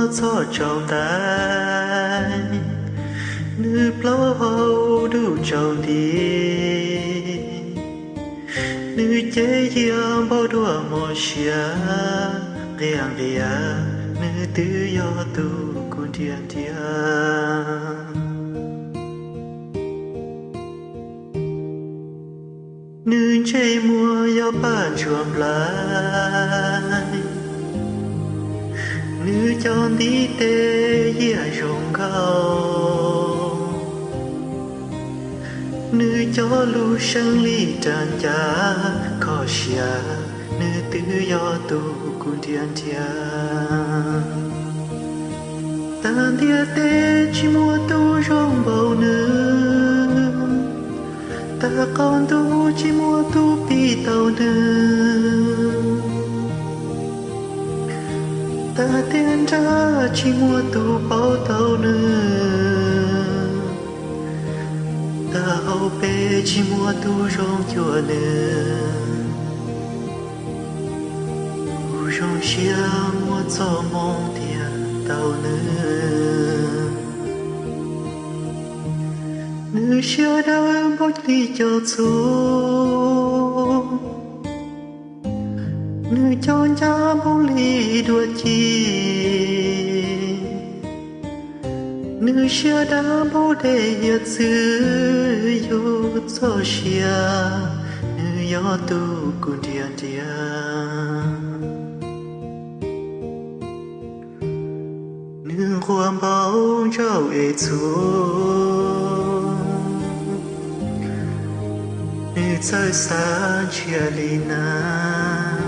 txhoj tsaus ntais, nws plaub hau dub tsaus nti, nws cev yag npau dua mos siav, nqia nqia, nws twb yog tus kuv nrhiav nrhiav. Nws ntsej muag yog paj ntsuag nplai, nws cov ntiv tes yiaj zoo nkauj, nws cov lub seeb li rag ncas, kho siab, nws twb yog tus kuv nrhiav nrhiav. Tag ntiaj teb tsis muaj tus zoo npaum nws, tag qaum ntuj tsis muaj tus pib tau nws, tag tiaj nrag tsis muaj tus paub tau nws, tag hauv peb tsis muaj tus zoo cuag nws. Kuv zoo siab muaj txoj hmoo tiag tau nws. Nws siab dawb npaum li cov txhuv, nws cov ncaj npaum li dua ci, nws siab dawb npaum dej hiav txwv yug txoj sia, nws yog tus kuv nrhiav nrhiav. Nws nquag npaum ntsauj es txhua, nws txawj xav ntsiag li nas.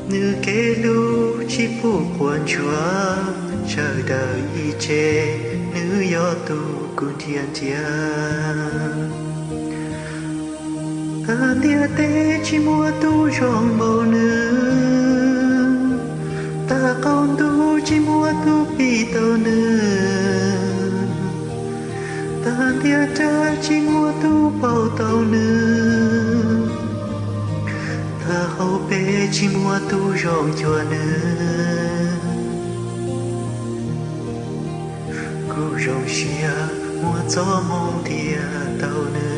Nws kev hlub tsis pub quas ntsuag, sawv daws ib tse, nws yog tus kuv nrhiav nrhiav. Tag ntiaj teb tsis muaj tus zoo npaum nws, tag qaum ntuj tsis muaj tus pib tau nws, tag ntiaj teb tsis muaj tus paub tau nws, tag hauv peb tsis muaj tus zoo cuag nws. Kuv zoo siab muaj txoj hmoo tiag tau nws.